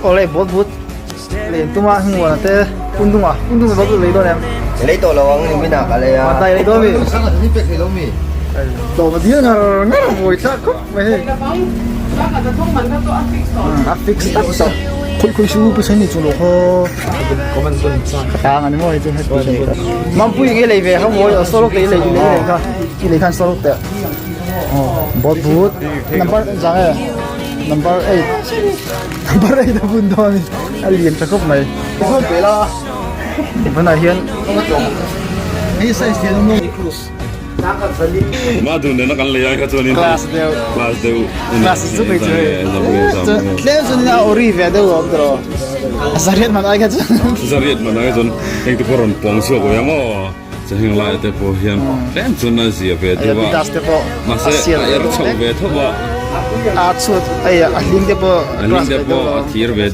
Awle boat boot len tuma hmuana te pundunga pundunga boat boot lei dawn em? Lei tawh lo ang ni min ah ka lei a. Mahtai lei dawn mi? Tlawm a dil ngar ngar a buai thlak khawp mai hei. A fix tak tawh. Khawi khawi chu pawisa ni chu lo khaw. Ka tang ani maw hei chu hei pawisa ni. Mampui nge lei ve kha mawi a solo te i lei i lei kha i lei khan solo te. Boat boot number zang e. Number 8 Number 8 a bun dawn a lian tha khawp mai. Tunah hian hei size thian awm lo. Ma dun nena kan lei ai kha chuan in Class deuh. Class deuh. Class chu mai chu hei. Tlem chuan in a ori ve deuh awm tawh. Zariat man ai kha chuan. Zariat man ai chuan engti pawh rawn pawng chhuak ve ang aw. Chaheng lai te pawh hian tlem chuan a zia ve deuh a, mahse a er chho ve tho a. A chhuat a hling te pawh a hling te pawh a thir ve deuh a.